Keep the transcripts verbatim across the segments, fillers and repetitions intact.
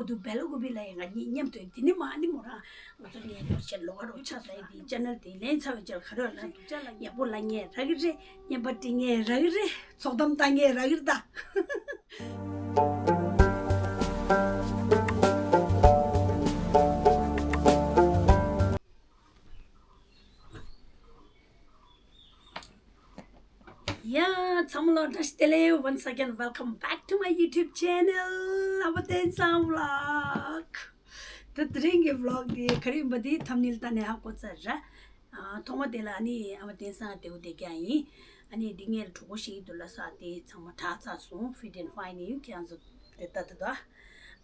ཨོ་དུ་བེ་ལ་ཀུ་པི་ལ་ཡང་ང་གཉིས་མཉམ་དུ་དེ་ནི་མ་ཨ་ནི་མོ་རང་ང་ཚོ་ངའི་ལོ་ཆེ་ལོ་ག་རོ་ཆ་ས་ཡི་དེ་ཅེ་ནལ་དེ་ལེན་ཚར་བའི་ཆར་ག་རོ་ལ་ཡག་པོ་ལ་ངས་རག་གི་རེད། བརྙན་པར་སྤྲིང་ངས་རག་གི་རེད། ཚོགས་གཏམ་བཏང་ངས་རག་གི་རེད་ད། ཡ། ཚང་མ་ལ་བཀྲ་ཤིས་བདེ་ལེགས། Once again, welcome back to my YouTube channel, ཨ་མ་བསྟན་བཟང་vlog། ད་དེ་རིང་གི་vlog་དེ་ག་རེ་ཡིན་པ་དེ་ཐམ་ནེལ་ལྟ་ནས་ཧ་གོ་ཚར་ར། ཨ། ཐོག་མ་དེ་ལ་ཨ་ནི་ཨ་མ་བསྟན་བཟང་དེའུ་དེ་རྒྱག་ཡིན། ཨ་ནི་འདི་ངས་གྲོགས་པོ་ཞིག་ཏུ་ལ་ས་དེ་ཚང་མ་དྲག་ཚར་སོང་། Fit and Fine་ཡིན། ཁྱེད་རང་ཚོ་དེ་ལྟ་དུ་ད། ཨ་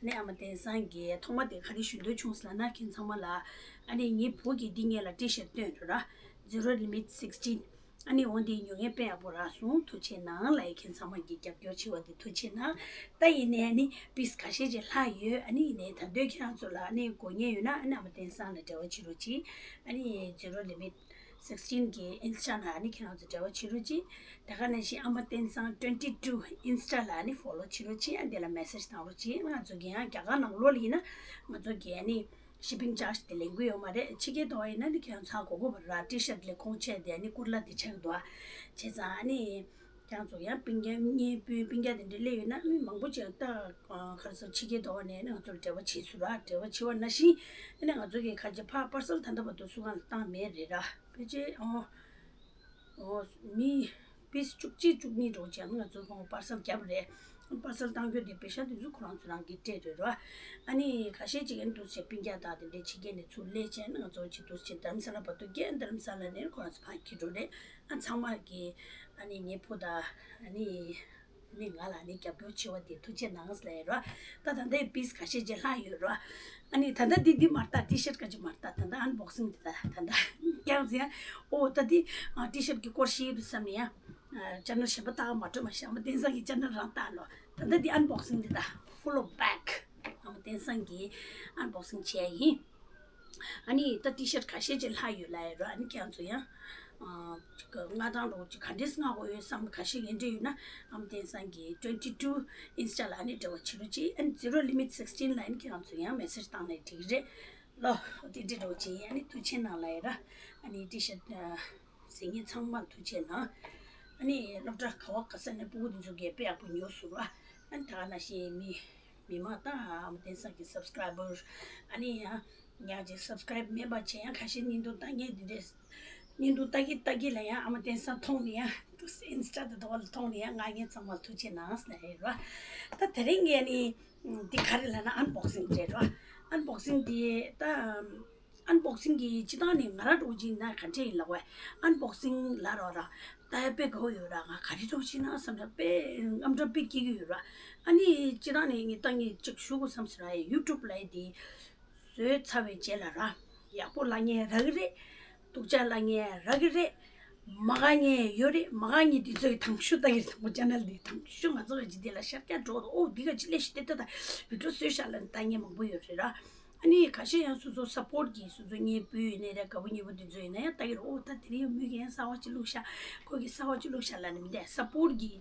ནི་ཨ་མ་བསྟན་བཟང་གིས་ཐོག་མ་དེ་ག་རེ་ཞུ་འདོད་བྱུང་ཟེར་ན། ཁྱེད་ཚང་མ་ལ་ཨ་ནི་ངའི་བུ་གིས་འདི་ངས་ལ་T-shirt་སྟོན་འགྲོ་ར། Zero Limit Sixteen། ཨ་ནི་འོ་འདི་ཉོ་མཁན་དཔེ་ཡག་པོ་རག་སོང་། ཐུགས་རྗེ་གནང་ལ་ཡི། ཁྱེད་ཚང་མ་གིས་རྒྱབ་སྐྱོར་བྱེད་པ་དེ་ཐུགས་རྗེ་གནང་། ད་ཡིན་ནའི་ཨ་ནི་piece་ཁ་ཤས་ཅིག་ལྷག་ཡོད། ཨ་ནི་ཡིན་ནའི་ད་དུང་ཁྱེད་རང་ཚོ་ལ་ཨ་ནི་དགོས་ངེས་ཡོད་ན་ཨ་ནི་ཨ་མ་བསྟན་བཟང་ལ་འབྲེལ་བ་བྱེད་རོགས་གྱིས། ཨ་ནི་Zero Limit Sixteen་གི་Insta་ལ་ཨ་ནི་ཁྱེད་རང་ཚོ་འབྲེལ་བ་བྱེད་རོགས་གྱིས། དེ་ག་ནང་བཞིན་ཨ་མ་བསྟན་བཟང་twenty two Insta་ལ་ཨ་ནི་follow་བྱེད་རོགས་གྱིས། ཨ་འདི་ལ་message་བཏང་རོགས་གྱིས། ང་ཚོ་གི་ཡང་རྒྱ་གར་ནང་ལོགས་ལ་ཡིན་ན་ང་ཚོ་གི་ཨ་ནི་shipping charge་དེ་ལེན་གི་ཡོད་མ་རེད། ཕྱི་རྒྱལ་དུ་བ་ཡིན་ན་ནི་ཁྱེད་རང་ཚོ་གོ་གོ་བ་ར། T-shirt་ལས་ཁོང་ཆས་དེ་ཨ་ནི་ཀུར་ལ་དེ་ཆགས་འདུག་ཨ། བྱས་ཙང་ཨ་ནི་ཁྱེད་རང་ཚོ་ཡང་སྤུན་ཀྱག་གཉེན་སྤུན་སྤུན་ཀྱག་དེ་འདྲ་སླེབས་ཡོད་ན་ཨ་ནི་མང་པོ་ཅིག་ད་ག་རེ་ཟེར། ཕྱི་རྒྱལ་དུ་བ་ནས་ཨ་ནི་ང་ཚོར་འབྲེལ་བ་བྱེད་ཚུལ་ར། འབྲེལ་བ་བྱེད་པ་ནང་བཞིན་ཨ་ནི་ང་ཚོ་གི་ཁ་ཆེ་ཕ་parcel་ད་ལྟ་བར་དུ་སུ་གང་ལ་བཏང་མེད་རེད་ར། ཕལ་ཆེར་ཨོ། ཨོ། མི་piece་བཅུ་གཅིག་བཅུ་གཉིས་འགྲོ་བྱས་ང་ཚོ་ཁོང་parcel་བརྒྱབ་རེད། parcel་བཏང་རྒྱུ་དེ་པེ་ཤ་དེ་ཚོ་ཁོ་རང་ཚོ་རང་གིས་སྤྲད་རེད་རོ། ཨ་ནི་ཁ་ཤས་ཅིག་ཨ་ནི་འདུག་སེ་སྤུན་ཀྱག་དང་དེ་འདྲའི་ཕྱི་རྒྱལ་ནས་ཚུར་སླེབས་བྱས་ན་ང་ཚོ་ཅིག་འདུག་སེ་རྡ་རམ་ས་ལ་བར་དུ་བསྐྱལ། རྡ་རམ་ས་ལ་ནས་ཁོ་རང་ཚོ་ཕར་འཁྱེར་འགྲོ་རེད། ཨ་ཚང་མ་གིས་ཨ་ནི་ངའི་བུ་དང་ཨ་ནི་ནི་ང་ལ་ནི་རྒྱབ་སྐྱོར་བྱེད་པ་དེ་ཐུགས་རྗེ་གནང་ཟེར་ལབ་ཡོད་རོ། ད་ད་ལྟའི་piece་ཁ་ཤས་ཅིག་ལྷག་ཡོད་རོ། ཨ་ནི་ད་ལྟ་འདི་འདི་མ་རེད་ད། T-shirt་ཁ་ཅིག་མ་རེད་ད། ད་ལྟ་unboxing་འདི་ད་ད་ལྟ་ཀྱང་ཟེར་ཡ། ཨོ་ད་འདི་T-shirt་གི་སྐོར་ཞིག་ཡོད་དུ་བསམ་ནས་ཡ། channel་གཞན་པ་ལྟ་ག་མ་སྤྲོད། མ་ཤི་ཨ་མ་བསྟན་བཟང་གི་channel་རང་ལྟ་ལོ། ད་ལྟ་འདི་unboxing་འདི་ད་full of bag་ཨ་མ་བསྟན་བཟང་གིས་unboxing་བྱས་ཡིན། ཨ་ནི་ད་T-shirt་ཁ་ཤས་ཅིག་ལྷག་ཡོད་ལབ་ཡོད་ར། ཨ་ནི་ཁྱེད་ཚོ་ཡང་ཨ་ཅིག་མངགས་སྟངས་རོགས་ཅིག་ག་འདྲས་མངགས་དགོས་ཡོད་བསམ་ཁ་ཤས་ཡིན་འདྲ་ཡོད་ན་ཨ་མ་བསྟན་བཟང་གི་twenty two Insta་ལ་ཨ་ནི་འབྲེལ་བ་བྱེད་རོགས་གྱིས། ཨ་ནི་Zero Limit Sixteen་ལ་ཨ་ནི་ཁྱེད་རང་ཚོ་ཡང་message་བཏང་ནས་འགྲིག་གི་རེད་ལོ། དེ་འདྲས་རོགས་གྱིས། ཨ་ནི་ཐུགས་རྗེ་གནང་ལབ་ཡོད་ར། ཨ་ནི་T-shirt་ཟིན་མཁན་ཚང་མར་ཐུགས་རྗེ་གནང་། ཨ་ནི་སློབ་གྲྭ་ག་བ་ག་ས་ནས་སྤུ་གུ་དེ་ཚོ་གིས་དཔེ་ཡག་པོ་ཉོ་སོང་ར། ཨ་ནི་ད་ག་ནང་བཞིན་མི་མི་མང་དང་ཨ་མ་བསྟན་བཟང་གི་subscriber་ཨ་ནི་ཡང་ཉག་ཅིག་subscribe་མེད་པ་བྱས་ཡང་ཁ་ཤས་བརྙན་ཐུང་ལྟ་མཁན་འདི་འདྲས་བརྙན་ཐུང་ལྟ་གི་ལྟ་གི་ལ་ཡང་ཨ་མ་བསྟན་བཟང་མཐོང་ནས་ཡང་འདུག་སེ་Insta་དེ་དོག་ལ་མཐོང་ནས་ཡང་མངགས་མཁན་ཚང་མར་ཐུགས་རྗེ་གནང་ཟེར་ལབ་ཡོད་ར། ད་དེ་རིང་གི་ཨ་ནི་འདི་ག་རེ་ལབ་ན་unboxing་རེད་ར། unboxing་འདི་ད། unboxing་གི་སྤྱི་བཏང་ནས་ང་རང་འདྲ་བོ་ཅིག་ན་ག་འདྲས་ཡིན་ལབ་པ། unboxing་ལབ་རོགས་ར། ད་དཔེ་དགའ་བོ་ཡོད་ར། ང་ག་རེ་འདྲ་བོ་ཅིག་ན་བསམ་ར། དཔེ་ཨམ་ཀྲ་དཔེ་སྐྱིད་ཀྱི་ཡོད་ར། ཨ་ནི་སྤྱི་བཏང་ནས་ངས་ད་ངས་ཅིག་ཞུ་དགོས་བསམ་ཟེར་ར། ཡ་YouTube་ལབ་ཡ་དེ་བཟོས་ཚར་བའི་རྗེས་ལ་ར། ཡག་པོ་ལབ་མཁན་རག་གི་རེད། སྡུག་ཅག་ལབ་མཁན་རག་གི་རེད། མ་དགའ་མཁན་ཡོད་རེད། མ་དགའ་མཁན་དེ་ཚོ་ཡི་དང་ཤོས་ལྟ་གི་རེད། དང་པོ་channel་འདི་དང་ཤོས་ང་ཚོ་གི་འདི་ལ་ཤར་རྒྱག་འགྲོ་རོགས། ཨོ་འདི་ག་ཅི་ལས་ཤི་དེ་ལྟ་ད་video་བཟོས་ཤག་ལབ་ནས་ལྟ་མཁན་མང་པོ་ཡོད་རེད་ར། ཨ་ནི་ཁ་ཤས་ཡང་སོ་སོ་support་གི་སོ་སོ་གཉེན་སྤུན་ཡིན་ནའི་རེད། དགའ་པོ་ཉེ་པོ་དེ་ཚོ་ཡིན་ན་ཡང་ལྟ་གི་རེད། ཨོ་ད་དེ་རིང་མོས་ཀྱི་ཡང་གསར་བ་ཅིག་བླུགས་ཤག་ཁོ་གི་གསར་བ་ཅིག་བླུགས་ཤག་ལབ་ནས་མི་འདས་support་གི་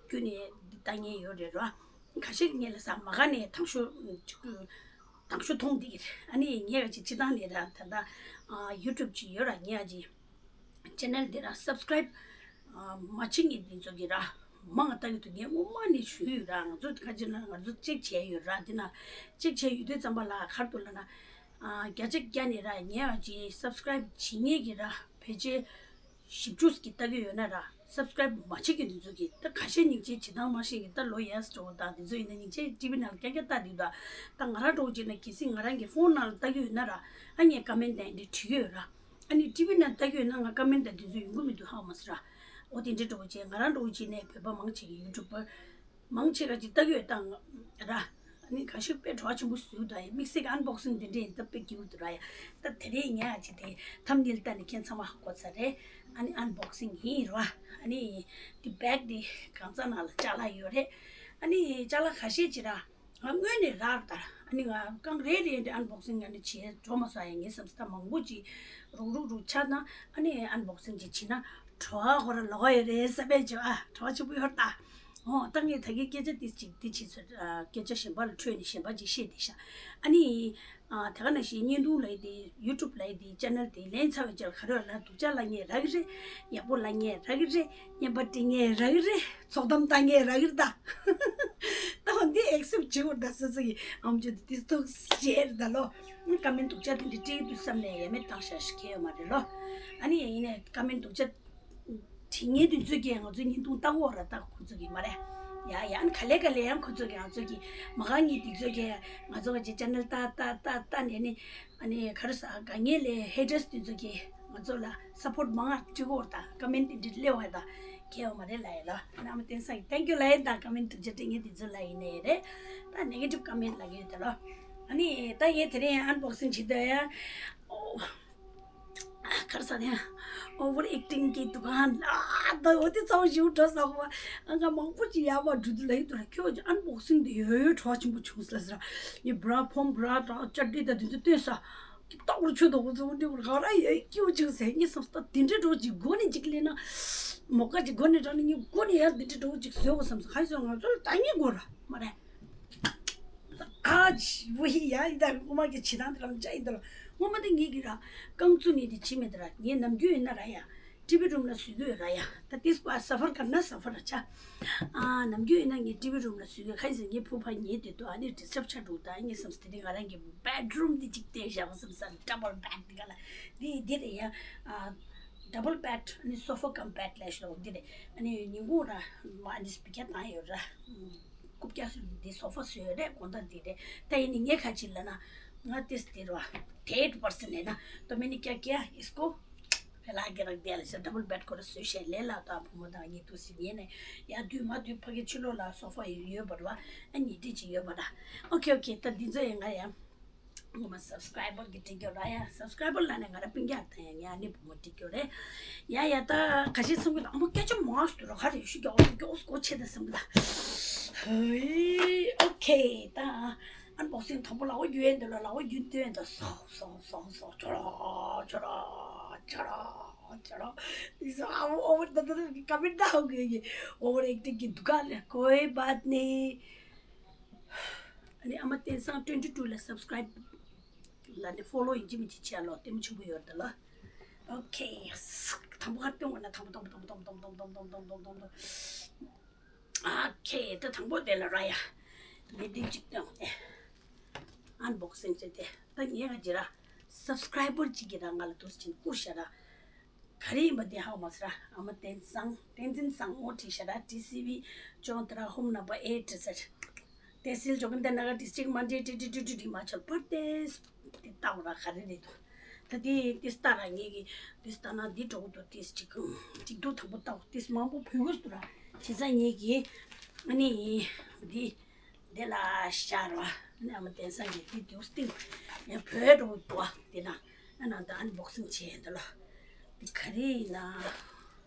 བརྒྱུད་ནས་ལྟ་མཁན་ཡོད་རེད་ར། ཁ་ཤས་ཀྱི་ངས་ལ་ས་མ་དགའ་ནས་དང་ཤོས་དང་ཤོས་མཐོང་བསྡད་ཀྱི་རེད། ཨ་ནི་ངས་ཅིག་སྤྱི་བཏང་ནས་ར་ད་ལྟ་ཨ་YouTube་ཅིག་ཡོད་ར། ངས་ཅིག་channel་འདི་ར་subscribe་ཨ་མ་བྱེད་མཁན་འདི་ཚོ་གི་ར་མང་ང་ལྟ་གི་འདུག་ངས་སྔོན་མ་ནས་ཞུས་ཡོད་ར། ང་ཚོ་ཁ་ཅིག་ན་ང་ཚོ་check་བྱས་ཡོད་ར། འདི་ན་check་བྱས་ཡོད་དུས་ཙམ་པ་ལ་ག་རེ་འདུག་ལབ་ན་ཨ་བརྒྱ་ཆ་བརྒྱ་ནས་ར་ངས་ཅིག་subscribe་བྱེད་མཁན་གི་ར་ཕལ་ཆེར་བཞི་བཅུ་གི་ལྟ་གི་ཡོད་ན་ར། subscribe་མ་བྱེད་མཁན་དེ་ཚོ་གིས་ད་ཁ་ཤས་སྙིང་རྗེ་བྱེད་སྟངས་མ་ཤེས་ཀྱི་ད་ལོ་ཡས་འགྲོ་བ་དང་དེ་ཚོ་ཡིན་ན་སྙིང་རྗེ་TV་ནང་ལ་རྐྱང་རྐྱང་ལྟ་དུས་ད་ད་ང་རང་འགྲོ་བྱས་ན་གལ་སྲིད་ང་རང་གི་phone་ནང་ལ་ལྟ་གི་ཡོད་ན་ར། ཨ་ངས་comment་དང་འདི་བྲིས་ཡོད་ར། ཨ་ནི་TV་ནང་ལྟ་གི་ཡོད་ན་ང་comment་དང་དེ་ཚོ་ཡོང་གི་མི་འདུག་ཧ་གོ་མ་སོང་ར། འོ་དེ་འདྲ་འགྲོ་བྱས་ང་རང་འགྲོ་བྱས་ནས་བོད་པ་མང་ཆེ་གི་YouTuber་མང་ཆེ་ག་ཅིག་ལྟ་གི་ཡོད་ད་ར། ཨ་ནི་ཁ་ཤས་དཔེ་བྲོ་བ་ཆེན་པོ་བཟོས་འདུག་ཡ། དམིགས་བསལ་གྱི་unboxing་འདི་འདྲ་ཡིན་སྟབས་དཔེ་སྐྱིད་པོ་འདུག་ར་ཡ། ད་དེ་རིང་ངས་ཨ་ཅིག་དེ་thumbnail་ལྟ་ནས་ཁྱེད་ཚང་མ་ཧ་གོ་ཚར་རེད། ཨ་ནི་unboxing་ཡིན་ར། ཨ་ནི་འདི་bag་འདི་གང་ཙམ་ནང་ལ་ཅ་ལག་ཡོད་རེད། ཨ་ནི་ཅ་ལག་ཁ་ཤས་ཅིག་ར་ང་སྔོན་ནས་རག་ད། ཨ་ནི་ང་རྐང་རེ་རེ་འདི་unboxing་ཨ་ནི་བྱས་འགྲོ་མ་སོང་ཡ། ངས་བསམ་སྟངས་མང་པོ་ཅིག་རུག་རུག་རུག་ཆགས་ན་ཨ་ནི་unboxing་ཅིག་བྱས་ན་བྲོ་བ་ཁོ་ར་ལོག་ཡོད་རེད་བསམ་པའི་བྱས་ཨ་བྲོ་བ་ཆེན་པོ་ཡོད་ད། ཨོ་ད་ངས་ད་གིན་སྐད་ཆ་དེ་ཅིག་དེ་བྱས་ཚོད་སྐད་ཆ་གཞན་པ་ལ་འཕྲོས་ནས་གཞན་པ་ཅིག་བཤད་དེ་ཤག་ཨ་ནི། ཨ་དེ་ག་ནང་བཞིན་བརྙན་ཐུང་ལབ་ཡས་དེ་ཡུ་ཊུབ་ལབ་ཡས་དེ་ཅེ་ནལ་དེ་ལེན་ཚར་བའི་རྗེས་ལ་ག་རེ་ལབ་སྡུག་ཅག་ལབ་མཁན་རག་གི་རེད། ཡག་པོ་ལབ་མཁན་རག་གི་རེད། བརྙན་པར་སྤྲད་མཁན་རག་གི་རེད། ཚོགས་གཏམ་བཏང་མཁན་རག་གི་རེད་ད། ད་འོ་འདི་ཨེག་སེབ་བྱེད་དགོས་རེད་ད། སོ་སོ་གི་ཨམ་ཅོག་དེ་ཏིག་ཏོག་བྱས་རེད་ད་ལོ། ཀ་མེན་སྡུག་ཅག་དེ་འདྲ་སྤྲད་ཀྱི་འདུག་བསམ་ནས་ཡ་མེད་བཏང་བཞག་ཤག་ཁེལ་ཡོད་མ་རེད་ལོ། ཨ་ནི་ཡིན་ནའི་ཀ་མེན་སྡུག་ཅག་བྲིས་མཁན་དེ་ཚོས་ཀྱིས་ང་ཚོའི་བརྙན་ཐུང་ལྟ་གི་ཡོད་རེད་ད། ཁོ་ཚོ་གིས་མ་རེད། ཡ་ཡ་ཨ་ནི་ག་ལེ་ག་ལེ་ཡང་ཁོ་ཚོ་གིས་ང་ཚོ་གི་མ་དགའ་མཁན་དེ་ཚོས་ཀྱིས་ང་ཚོ་གི་ཅེ་ནལ་ལྟ་ལྟ་ལྟ་ལྟ་ནས་ནི། ཨ་ནི་ག་རེ་ཟ་དགའ་མཁན་ལས་ཧེ་ཊར་སི་དེ་ཚོས་ཀྱིས་ང་ཚོ་ལ་སཔོརྚ་མང་ང་སྤྲད་ཀྱི་ཡོད་རེད་ད། ཀ་མེན་དེ་འདྲ་སླེབས་པ་ད་ཁེལ་ཡོད་མ་རེད་ལབ་ཡས་ལོ། ཨ་ནི་ཨ་མ་བསྟན་སངས་ཀྱིས་ཐེང་ཀྱུ་ལབ་ཡས་ད། ཀ་མེན་སྡུག་ཅག་སྤྲད་མཁན་དེ་ཚོ་ལབ་ཡིན་ནའི་རེད། ད་ནེ་གེ་ཊིབ་ཀ་མེན་ལབ་ཀྱི་ཡོད་ད་ལོ། ཨ་ནི་ད་ངས་དེ་རིང་ཨན་བོག་སིང་བྱེད་དུས་ཡ། ཨོ། ག་རེ་ཟ་ནས། ཨོ་ཝར་ཨེག་ཊིང་གི་འདུ་ཁང་ལ་ད་འོ་དེ་ཚ་བོ་ཞིག་འགྲོ་ས་གོ་བ། ཨ་ང་མང་པོ་ཅིག་ཡར་བར་འགྲོ་དུས་ལབ་ཡོད་དོ། ཁྱོད་ཀྱི་ཨན་བོག་སིང་དེ་ཡོད་ཡོད་བྲོ་བ་ཆེན་པོ་བྱུང་ཟེར་ཟེར། ངས་བྷ་ར་ཕོམ་བྷ་ར་དང་ཅ་ཏི་དང་དེ་ཚོ་སྟོན་ས། ཏོག་རུ་ཆོད་དོ་ཁོ་ཚོ་འདི་ག་ར་ཡོད་སྐྱིད་པོ་བྱུང་ཟེར། ངས་བསམ་ས་ད་དེ་འདྲའི་འགྲོ་ཅིག་སྒོ་ནས་ཅིག་ལེན་ན། མོ་ཀ་ཅིག་སྒོ་ནས་འགྲོ་ན་ངས་སྒོ་ནས་ཡར་དེ་འདྲའི་འགྲོ་ཅིག་བཟོས་གོ་བསམ་ས། ག་ཡིན་ཟེར་ང་ཚོ་ལ་ལྟ་ཉན་དགོས་ར་མ་རེད། ཨ་ཇི་བུ་ཧི་ཡ་ཡི་ད་སྔོན་མ་གི་བྱེད་སྟངས་དེ་རང་ཅག་ཡིན་ད་ལ། སྔོན་མ་དེ་ངེད་ཀྱི་ར་རྐང་བཙུགས་ནས་དེ་བྱེད་མེད་ད་ར། ངས་ནམ་རྒྱུན་ཡིན་ན་ར་ཡ་ཊི་བི་རུམ་ལ་བཟོས་ཀྱི་ཡོད་ར་ཡ། ད་དེ་སུ་ཨ་སཕར་ཀར་ན་སཕར་ར་ཆ། ཨ་ནམ་རྒྱུན་ཡིན་ན་ངས་ཊི་བི་རུམ་ལ་བཟོས་ཀྱི་ཡོད། ག་ཡིན་ཟེར་ངའི་བུ་ཕ་ཉལ་དེ་དུས་ཨ་ནི་ཌི་སི་ཊབ་ཆགས་འགྲོ་ད། ངས་བསམ་སོང་དེ་རིང་ང་རང་གི་བེད་རུམ་དེ་ཅིག་བལྟས་བཞག་བསམ་ས། ཌབ་བལ་བེད་དེ་ག་ལ་དེ་དེ་རེད་ཡ། ཨ་ཌབ་བལ་བེད་ཨ་ནི་སོ་ཕ་ཀམ་བེད་ལབ་ཤོག་དེ་རེད། ཨ་ནི་ཉིན་གུང་ར་མ་ཨ་ནི་སྤི་ཀ་བཏང་ཡོད་ར། རྐུབ་བཀྱག་སོ་འདི་སོ་ཕ་བཟོས་རེད། དགོང་དག་འདི་རེད། ད་ཡིན་ནི་ངས་ག་ཅི་ལབ་ན། ང་ཏིས་འདིར་བ་ཐེད་པར་སི་ནས་ན་ཏོ་མེ་ནི་ཀྱ་ཀྱ་ཨིས་ཀོ། བེ་ལ་གེ་རག་དེ་ལ་ཤ་ཌབ་བལ་བེད་ཁོ་ར་བཟོས་ཤེས་ལས་ལ་ད་བུ་མོ་དང་གཉིས་ཏུ་སི་ཉེ་ནས་ཡ་དུས་མ་དུས་ཕ་གི་ཕྱི་ལོགས་ལ་སོ་ཕ་ཡོད་པར་བ། ཨ་ཉི་ཏི་ཅི་ཡོད་པ་ར། ཨོ་ཁེ་ཨོ་ཁེ། ད་འདི་ཚོ་ཡིན་ང་ཡ། ངོ་མ་སབ་སི་ཀ་རའི་བར་གི་སྤྲད་རྒྱུ་ར་ཡ། སབ་སི་ཀ་རའི་བར་ལ་ནས་ང་ར་སྤུན་ཀྱག་དང་ཡ་ངའི་ཨ་ནེ་བུ་མོ་སྤྲད་རྒྱུ་རེད། ཡ་ཡ་ད་ག་ཞིག་བསམ་གི་ད་ཨ་མ་སྐད་ཆ་མང་སུ་ར་ག་རེ་ཞུ་རྒྱུ་ཨོ་སྐྱོ་སྐོ་ཆེ་ད་བསམ་གི་ད། ཧེ་ཨོ་ཁེ་ད། ཨན་བོག་སིང་དང་པོ་ལག་པ་རྒྱུ་ཡན་དེ་ལ་ལག་པ་རྒྱུ་སྟོན་ད་སོག་སོག་སོག་སོག་ཆོ་ར་ཆོ་ར་ཆོ་ར་ཆོ་ར། འདི་ཚོ་ཨ་ཨོ་ཝར་ད་ད་ད་ཀ་མེན་ད་ཧོ་གི་ཨོ་ཝར་ཨེག་ཊིང་གི་འདུག་ག་ལ་ཀོའི་བཱད་ནི། ཨ་ནི་ཨ་མ་བསྟན་སངས་ཊུ་ཝེན་ཊི་ཊུ་ལ་སབ་སི་ཀ་རའིབ་ལ་ནི་ཕོ་ལོ་ཡིན་གཅིག་མིན་གཅིག་བྱས་ལོ་ལྟད་མོ་ཆེན་པོ་ཡོད་ད་ལ། ཨོ་ཁེ། དང་པོ་ཁར་སྟོན་དགོས་ན་དང་པོ་དང་པོ་དང་པོ། ཨ་ཁེ་ད་དང་པོ་དེ་ལ་ར་ཡ། མི་འདི་གཅིག་སྟོན་དགོས་ཏེ། ཨན་བོག་སིང་བྱས་ཏེ། ད་ངས་ག་ཅི་ར། སབ་སི་ཀ་རའི་བར་གཅིག་གིས་ར་ང་ལ་འདུག་སེ་བྱས་བསྐུར་ཤག་ར། ག་རེ་ཡིན་པ་དེ་ཧ་གོ་མ་སོང་ར། ཨ་མ་བསྟན་སངས་བསྟན་འཛིན་བཟང་མོ་བྲིས་ཤག་ར། ཊི་སི་ཝི་ཅོང་ཏ་ར་ཧོམ་ནམ་བར་ཨེ་ཊི་ཟེར། ཏེ་སིལ་ཇོ་གིན་དྷ་ན་གར་ཌིས་ཊྲིཀ་མན་ཌི་ཊི་ཊི་ཊི་ཊི་ཧི་མ་ཅལ་པར་དེ་སི། དེ་ལྟ་བ་ར་ག་རེ་རེད་འདུག་ད་དེ་དེ་ལྟ་ར་ངེད་ཀྱི་དེ་ལྟ་ན་འདི་འགྲོ་གི་འདུག་དེ་གཅིག་གཅིག་ཏུ་དང་པོ་ལྟ་བ་དེ་མང་པོ་བོད་གི་འདུག་ར། བྱས་ཙང་ངེད་ཀྱི་ཨ་ནི་འདི་འདི་ལ་ཤར་བ་ཨ་ནི་ཨ་མ་བསྟན་སངས་ཀྱི་དེ་དེའུ་སྟེང་ཡང་བོད་འགྲོ་གི་འདུག་དེ་ན་ཨ་ནང་ད་ཨན་བོག་སིང་བྱས་འདི་ལ་དེ་ག་རེ་ཡིན་ན་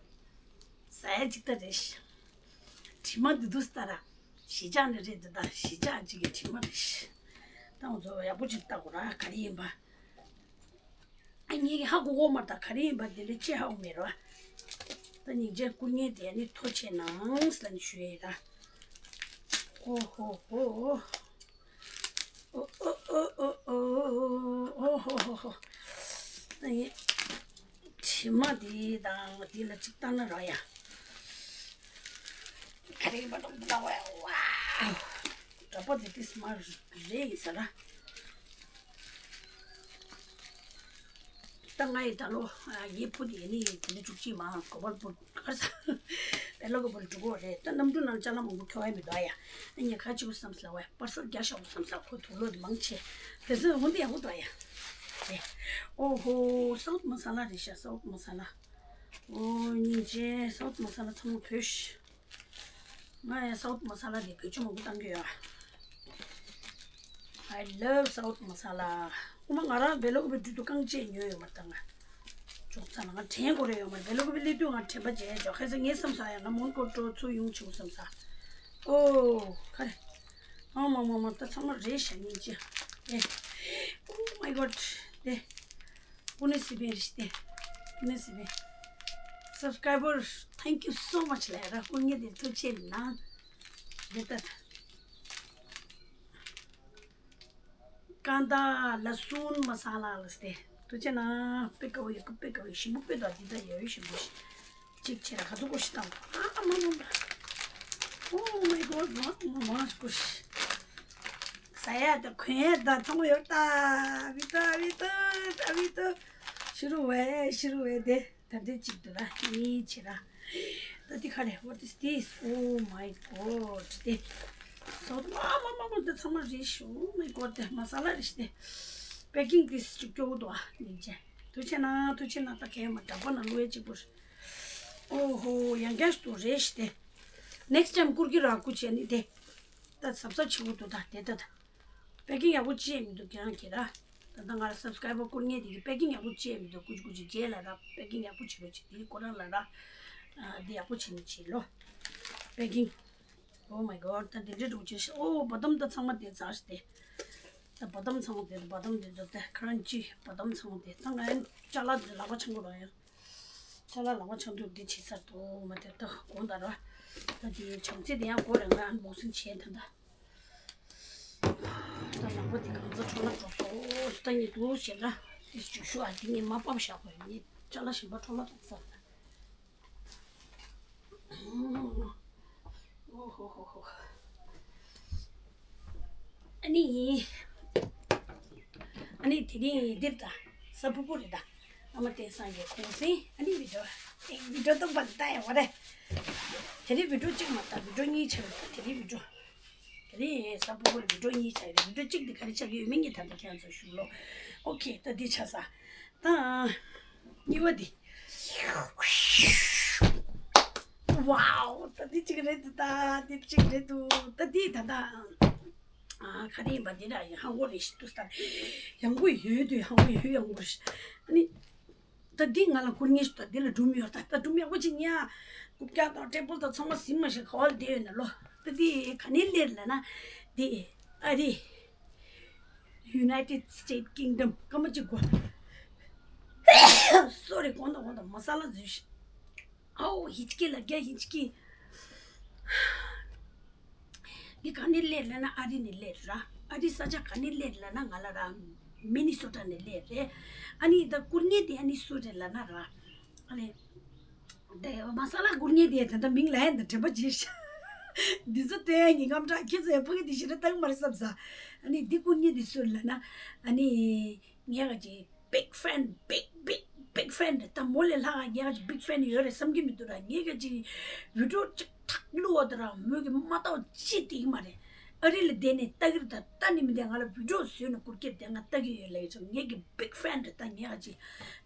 ཟ་ཡ་ཅིག་ད་རེད། དྲི་མ་འདི་འདུག་ལྟ་ར། གཞིས་ཆགས་ནས་རེད་འདི་ད་གཞིས་ཆགས་གཅིག་གི་དྲི་མ་རེད། ད་ང་ཚོ་ཡག་པོ་ཅིག་ལྟ་དགོས་ར་ག་རེ་ཡིན་པ། ཨ་ངེད་ཀྱི་ཧ་གོ་གོ་མ་ད་ག་རེ་ཡིན་པ་དེ་འདྲ་ཅི་ཧ་གོ་མེད་ར། ད་སྙིང་རྗེ་སྐུ་ངལ་དེ་ནི་ཐོ་ཆེ་ནང་ལ་ནི་ཞུ་ཡས་ར། ཨོ་ཧོ་ཧོ། ཨོ་ཨོ་ཨོ་ཨོ་ཨོ་ཨོ་ཧོ་ཧོ་ཧོ། ཨ་ངེད་དྲི་མ་དེ་དང་དེ་ལ་ཅིག་ལྟ་ན་ར་ཡ། ག་རེ་ཡིན་པ་འདྲ་པོ་འདུག་ལ་ཝའོ། འདྲ་པོ་དེ་ཏིས་མ་རེད་ཡིན་ས་ལ། ད་ང་ཡི་ད་ལོ་ཡེ་ཕུ་དེ་ནི་དེ་ནི་བཅུ་གཅིག་མ་གོ་བར་པོ་གར་ས་བེ་ལོ་གོ་བར་འགྲོ་གོ་རེད། ད་གནམ་གྲུ་ནང་ཅ་ལག་མང་པོ་ཁྱོ་ཨེ་མི་འདུག་ཡ། ཨ་ཉེ་ཁ་ཅིག་བསམ་ས་ལ་ཝའི་པར་སལ་རྒྱ་ཤོག་བསམ་ས་ཁོ་དུག་ལོ་དེ་མང་ཆེ། དེ་ཚོ་འོན་ཏེ་ཡག་པོ་འདུག་ཡ། ཨོ་ཧོ་སའུཐ་མ་ས་ལ་རེད་ཤག་སའུཐ་མ་ས་ལ། ཨོ་སྙིང་རྗེ་སའུཐ་མ་ས་ལ་ཚང་མ་བོད་ཤི། ང་ཡང་སའུཐ་མ་ས་ལ་དེ་བེད་སྤྱོད་མང་པོ་བཏང་གི་ཡོད། I love South Masala. ཨོ་མ་ང་རང་བེ་ལོ་ཀོ་བི་འབྲུ་དུ་རྐང་རྗེས་ཉོས་ཡོད་མ་རེད་ད་ང་། ཅོག་ཙ་ལ་ང་དྲན་དགོས་རེད་ཡོད་མ་རེད། བེ་ལོ་ཀོ་བི་སླེབས་དུས་ང་དྲན་པ་བརྗེད་ཅོག་ཁ་སང་ངས་བསམ་ས་ཡང་ང་མོན་གྷོ་འགྲོ་ཚུར་ཡོང་ཆེ་བོ་བསམ་ས། ཨོ་ཁ་རེ། ཨ་མ་མ་མ་ད་ཚང་མ་རེད་ཤག་སྙིང་རྗེ། ཨེ། Oh my God. ཨེ། ཀུན་ནས་སི་བེ་རིས་ཏེ། ཀུན་ནས་སི་བེ། Subscriber, thank you so much ལ་ར་ཀུན་ངེ་དེ་ཐུགས་ཆེ་ན། འདི་ལྟ། ཀན་ད་ལ་སུན་མ་ས་ལ་ལ་སྟེ། ཐུགས་རྗེ་གནང་། དཔེ་དགའ་བོ་ཡོད་ཀི། དཔེ་དགའ་བོ་ཡོད། ཞིམ་པོ་དཔེ་དགའ། འདི་ལྟ་ཡོད་ཞིམ་པོ་ཞིག་གཅིག་བྱས་ན་ག་ཚོད་དགོས་ཤིག་བཏང་། ཨ་མ་མ་མ། Oh my God། མ་མ་མ་དགོས་ཤིག་ཟ་ཡ་དང་གོན་ཡ་དང་ཚང་མ་ཡོད་ད། བི་ཏ་བི་ཏ་ཏ་བི་ཏ། ཤི་རུ་བས་ཤི་རུ་བས་དེ། ད་འདི་གཅིག་འདུག་ལ། གཉིས་བྱེད་ལ། ད་འདི་ག་རེ། What is this? Oh my God། དེ་སོ་མ་མ་མ་མ། འདི་ཚང་མ་རེད་ཤག Oh my God། དེ་མ་ས་ལ་རེད་ཤག་དེ་པེ་ཀིང་དེ་སུ་སྐྱོ་བོ་འདུག་ཨ། ནིང་ཅན། ཐུགས་རྗེ་གནང་། ཐུགས་རྗེ་གནང་། ད་གས་མ་འདྲ་པོ་ན་ལོས་གཅིག་པོ། ཨོ་ཧོ། ཡང་བསྐྱར་ཞིག་ཏུ་རེད་ཤག་དེ། Next time་བསྐུར་གི་ར་སྐུ་བྱས་ནི་དེ། ད་གཟབ་གཟབ་བྱེད་དགོས་འདུག་ད་དེ་ད་ད། པེ་ཀིང་ཡག་པོ་ཅི་ཡང་མི་འདུག་ཁྱེད་རང་གིས་ར། ད་ལྟ་ང་ལ་སབ་སི་ཀ་རའི་བར་བསྐུར་མཁན་དེ་གིས་པེ་ཀིང་ཡག་པོ་ཅི་ཡང་མི་འདུག་ཀུ་ཅི་ཀུ་ཅི་རྗེས་ལ་ར་པེ་ཀིང་ཡག་པོ་བྱེད་རོགས་བྱེད། དེ་ཁོ་རང་ལ་ར། ཨ། འདི་ཡག་པོ་བྱེད་ནི་བྱེད་ལོ། པེ་ཀིང་། Oh my God། ད་འདི་འདྲའི་འགྲོ་ཅི་ཤི། ཨོ། བ་དམ་ད་ཚང་མ་དེ་ཚར་ཤག་དེ། ད་བ་དམ་ཚང་མ་དེ། བ་དམ་དེ་ཚོ་དེ་ཁ་རང་ཅི་བ་དམ་ཚང་མ་དེ། ད་ང་ཡང་ཅ་ལག་དེ་ལག་པ་འཆང་དགོས་ར་ཡང་། ཅ་ལག་ལག་པ་འཆང་དུས་འདི་བྱེད་ས་འདུག་མ་དེ་ད་དགོངས་དག་ར། ད་དེ་བྱམས་བརྩེ་དེ་ཡང་དགོས་རེད། ང་ཨན་བོག་སིང་བྱས་ད་ད། ད་ལག་པ་དེ་གང་ཚ་འཕྲོ་བརླག་འགྲོ་སོང་། ད་ངས་འདུག་བྱས་ན་དེ་ཅུ་ཤུ་ཨ། དེ་ངས་མ་ཕམ་བཞག་དགོས། ངས་ཅ་ལག་གཞན་པ་འཕྲོ་བརླག་གཏོང་ས། ཨོ་ཧོ་ཧོ་ཧོ། ཨ་ནི། ཨ་ནི་དེ་རིང་འདིར་ད་གཟའ་ཕུར་བུ་རེད་ད། ཨ་མ་བསྟན་སངས་ཀྱི་གུང་སེང་། ཨ་ནི་བི་ཌིའོ། ཨེ། བི་ཌིའོ་སྟོང་པ་འདི་ལྟ་ཡ་བ་རེད། དེ་རིང་བི་ཌིའོ་གཅིག་མ་ལྟ། བི་ཌིའོ་གཉིས་ཆགས་ཡོད་ད། དེ་རིང་བི་ཌིའོ། དེ་རིང་གཟའ་ཕུར་བུ་རེད། བི་ཌིའོ་གཉིས་ཆགས་ཡོད། བི་ཌིའོ་གཅིག་འདི་ག་རེ་ཆགས་ཡོད་མིན་ངས་ད་ལྟ་ཁྱེད་རང་ཚོར་ཞུ་ལོ། ཨོ་ཁེ། ད་འདི་ཆགས་ས། ད་གཉིས་པ་འདི། ཝའོ། ད་འདི་གཅིག་རེད་འདུག་ད་འདི་གཅིག་རེད་འདུག་ད་འདི་ད་ད། ཨ། ག་རེ་ཡིན་པ་འདི་འདྲ་ཡང་ཧང་གོ་རེད་ཤག་འདུག་ས། ཡང་གོ་ཡོད་དུས་ཧང་གོ་ཡོད། ཡང་གོ་རེད་ཤག་ཨ་ནི། ད་འདི་ང་ལ་བསྐུར་མཁན་ཞིག་འདུག་འདི་ལ་སྒྲུང་ཡོད་ད། ད་སྒྲུང་ཡག་པོ་ཅིག་ཉན། རྐུབ་བཀྱག་དང་ཊེ་བལ་དང་ཚང་མ་ཟིན་མ་ཤེས་ག་བ་ལ་བསྡད་ཡོད་ན་ལོ། ད་འདི་ག་ནས་སླེབས་ལབ་ན། འདི་ཨ་རི། United States Kingdom། སྐར་མ་གཅིག་གོ། སོ་རི། དགོངས་དག་དགོངས་དག་མ་ས་ལ་འཛུལ་ཤག་ཨའོ། ཧི་ཅི་ཀི་ལ་རྒྱ་ཧི་ཅི་ཀི། འདི་ག་ནས་སླེབས་ལབ་ན་ཨ་རི་ནས་སླེབས་ར། ཨ་རི་ས་ཆ་ག་ནས་སླེབས་ལབ་ན་ང་ལ་ར། མི་ནི་སོ་ཊ་ནས་སླེབས་རེད། ཨ་ནི་ད་བསྐུར་མཁན་དེ་ཨ་ནི་སུ་རེད་ལབ་ན་ར། ཨ་ནི། དེ་མ་ས་ལ་བསྐུར་མཁན་དེ་ད་ལྟ་མིང་ལབ་ཡ་ད་དྲན་པ་བརྗེད་ཤག་འདི་ཚོ་ལྟོས་ཡ་ངའི་རྔམ་དྲག་ཁྱེད་ཚོ་ཡ་ཕ་གི་འདི་ཞེ་དྲག་ལྟ་གི་མ་རེད་བསམ་ས། ཨ་ནི་འདི་བསྐུར་མཁན་དེ་སུ་རེད་ལབ་ན། ཨ་ནི། ངས་ག་ཅིག་big fan big big big fan རེད་ད། མོ་ལས་ལྷག་ངས་ག་ཅིག་big fan ཡོད་རེད་བསམ་གྱི་མི་འདུག་ར། ངས་ག་ཅིག་བི་ཌིའོ་ཅིག་ཐག་བླུགས་པ་དང་ར་མོས་ཀྱི་མ་ལྟ་བ་ཅི་སྟེར་གྱི་མ་རེད། ཨ་རི་ལ་བསྡད་ནས་ལྟ་གི་རེད་ད། ལྟ་ནི་མི་བསྡད། ང་ལ་བི་ཌིའོ་བཟོས་ནས་བསྐུར་གྱི་རེད་ད། ང་ལྟ་གི་ཡོད་ལབ་ཡོད་ཙང་ངས་ཀྱི་big fan རེད་ད། ངས་ག་ཅིག་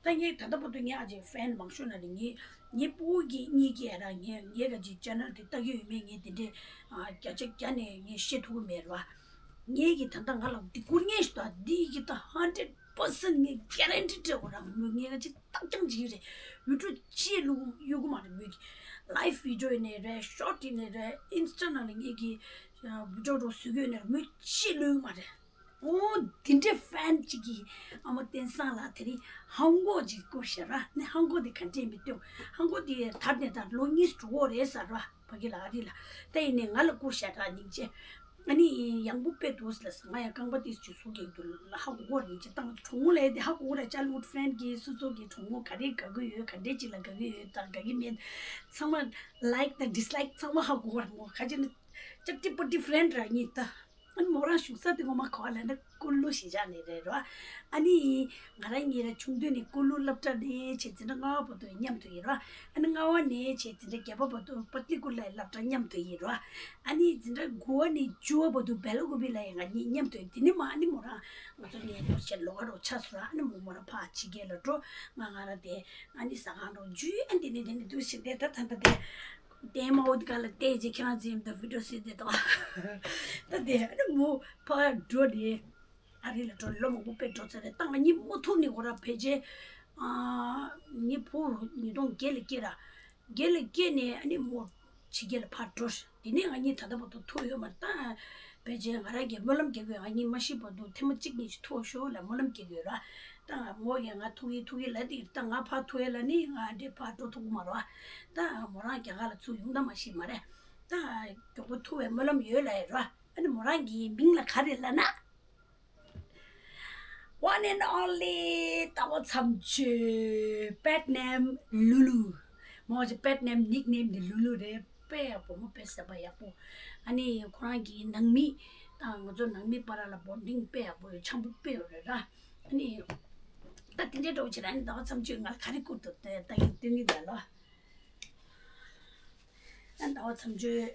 ད་ངས་ད་ལྟ་བར་དུ་ངས་ག་ཅིག་fan མང་ཤོས་ན་རེད། ངས་ངའི་སྤུ་གུ་གི་གཉིས་ཀྱིས་ར་ངས་ངས་ག་ཅིག་channel དེ་ལྟ་གི་ཡོད་མེད་ངས་དེ་འདྲས་ཨ་བརྒྱ་ཆ་བརྒྱ་ནས་ངས་བཤད་ཐུབ་ཀྱི་མེད་ར། ངས་ཀྱི་ད་ལྟ་ང་ལ་འདི་བསྐུར་མཁན་ཞིག་དང་འདི་ཀྱི་ད་hundred percent ངས་guarantee སྤྲད་དགོས་ར། མོས་ངས་ཅི་རྟགས་རྐྱང་བྱེད་ཀྱི་རེད། བི་ཌིའོ་ཅི་བླུག་གཡུག་གི་མ་རེད། མོས་ཀྱི་live video ཡིན་ནའི་རེད། short ཡིན་ནའི་རེད། Insta ནང་ལ་ངས་ཀྱི་བི་ཌིའོ་འགྲོ་བཟོ་གི་ཡོད་ནའི་རེད། མོས་ཅི་བླུག་གི་མ་རེད། ཨོ་འདི་འདྲའི་fan ཅིག་གིས་ཨ་མ་བསྟན་སངས་ལ་དེ་རིང་ཧང་གོ་ཅིག་བསྐུར་ཤག་ར། ནི་ཧང་གོ་དེ་ག་འདྲས་མི་སྟོན། ཧང་གོ་དེ་དར་ནས་ད་ལོ་གཉིས་དྲུག་འགོར་རེད་ཟེར་ར། ཕ་གི་ལ་ཨ་རི་ལ། ད་ཡིན་ནའི་ང་ལ་བསྐུར་ཤག་ད་སྙིང་རྗེ། ཨ་ནི་ཡང་པོ་དཔེ་འདུག་ལ་ང་ཡང་རྐང་པ་ཏིས་ཅིག་ཟུག་གི་འདུག་ལ་ཧ་གོ་གོ་རེད། ཅི་ཏང་གྲོགས་མོ་ལས་དེ་ཧ་གོ་གོ་རེད། childhood friend གི་སོ་སོ་གི་གྲོགས་མོ་ག་རེ་དགའ་གི་ཡོད། ག་འདྲས་ཅིག་ལ་དགའ་གི་ཡོད་དང་དགའ་གི་མེད་ཚང་མ་like དང་dislike ཚང་མ་ཧ་གོ་གོ་རེད། མོ་ཁ་ཅིག་ནི་ཅབ་ཏི་པ་ཏི་friend ར་གཉིས་ད། ཨ་ནི་མོ་རང་བཞུགས་ས་དེ་ངོ་མ་ག་བ་ལབ་ན་ཀུ་ལུ་གཞིས་ཆགས་ནས་རེད་ར། ཨ་ནི་ང་རང་གཉིས་ར་ཆུང་དུས་ནས་ཀུ་ལུ་སློབ་གྲྭ་ནས་བྱས་འཛིན་གྲྭ་ལྔ་པ་བར་དུ་མཉམ་དུ་ཡིན་ར། ཨ་ནི་ལྔ་པ་ནས་བྱས་འཛིན་གྲྭ་བརྒྱད་པ་བར་དུ་པ་ཏི་ཀུ་ལའི་སློབ་གྲྭ་མཉམ་དུ་ཡིན་ར། ཨ་ནི་འཛིན་གྲྭ་དགུ་པ་ནས་བཅུ་པ་བར་དུ་སྦེ་ལ་ཀུ་པི་ལའི་ང་གཉིས་མཉམ་དུ་ཡིན། དེ་ནས་མ་ཨ་ནི་མོ་རང་ང་ཚོ་གཉིས་འདུག་བྱས་ལོགས་ཀ་རོགས་ཆགས་སོང་ར། ཨ་ནི་མོ་མོ་རང་ཕར་ཕྱི་རྒྱལ་ལ་འགྲོ། ང་ང་རང་དེ་ཨ་ནི་ཟ་ཁང་རོགས་འཇུས། ཨ་ནི་དེ་ནས་དེ་ནས་འདུག་བྱས་བསྡད། ད་ད་ད་དེ། དེ་མ་འོ་དེ་ག་ལ་བལྟས་རྗེས་ཁྱེད་རང་ཚོས་ད་བི་ཌིའོ་གཟིགས་བསྡད་དོ། ད་དེ་ཨ་ནི་མོ་ཕར་འགྲོ་དེ། ཨ་རི་ལ་འགྲོ་ལོ་མང་པོ་དཔེ་འགྲོ་ཚར་རེད། ད་ང་གཉིས་མུ་མཐུད་ནས་ཁོ་ར་ཕལ་ཆེར། ཨ། ངའི་བུ་ཉིས་སྟོང་བརྒྱད་ལ་སྐྱེས་ར། བརྒྱད་ལ་སྐྱེས་ནས་ཨ་ནི་མོ་ཕྱི་རྒྱལ་ལ་ཕར་འགྲོ། དེ་ནས་ང་གཉིས་ད་ལྟ་བར་དུ་ཐུག་ཡོད་མ་རེད། ད་ཕལ་ཆེར་ང་རང་གིས་སྨོན་ལམ་རྒྱག་གི་ཡོད། ང་གཉིས་མ་ཤི་བར་དུ་ཐེངས་མ་གཅིག་གཉིས་ཤིག་ཐུག་ཤོག་ལ་སྨོན་ལམ་རྒྱག་གི་ཡོད་ར། ད་མོ་ཡང་ང་ཐུག་གི་ཐུག་གི་ལབ་དེ། ད་ང་ཕར་ཐུག་ཡ་ལ་ནི་ང་འདྲེ་ཕར་འགྲོ་ཐུབ་ཀྱི་མ་རེད་བ། ད་མོ་རང་རྒྱ་གར་ལ་ཚུར་ཡོང་ད་མ་ཤེས་མ་རེད། ད་མགྱོགས་པོ་ཐུག་པའི་སྨོན་ལམ་ཡོད་ལབ་ཡོད་ར། ཨ་ནི་མོ་རང་གི་མིང་ལ་ག་རེ་ལབ་ན། One and only ཟླ་བ་མཚམས་གཅོད་པད་ནེམ་ལུ་ལུ། མོ་གི་པད་ནེམ་ནིག་ནེམ་དེ་ལུ་ལུ་རེད། དཔེ་ཡག་པོ་མོ། དཔེ་སེམས་པ་ཡག་པོ། ཨ་ནི་ཁོ་རང་གི་ནང་མི་དང་ང་ཚོ་ནང་མི་བར་ལ་བོན་ཌིང་དཔེ་ཡག་པོ་ཡོད། འཆམ་པོ་དཔེ་ཡོད་རེད་ར། ཨ་ནི་ད་དེ་འདྲའི་འགྲོ་བྱེད་ར། ཨ་ནི་ཟླ་བ་མཚམས་གཅོད་ང་ལ་ག་རེ་བསྐུར་འདུག་དེ་ད་ཡིན་སྟོན་གྱི་འདུག་ལོ། ཨ་ཟླ་བ་མཚམས་གཅོད།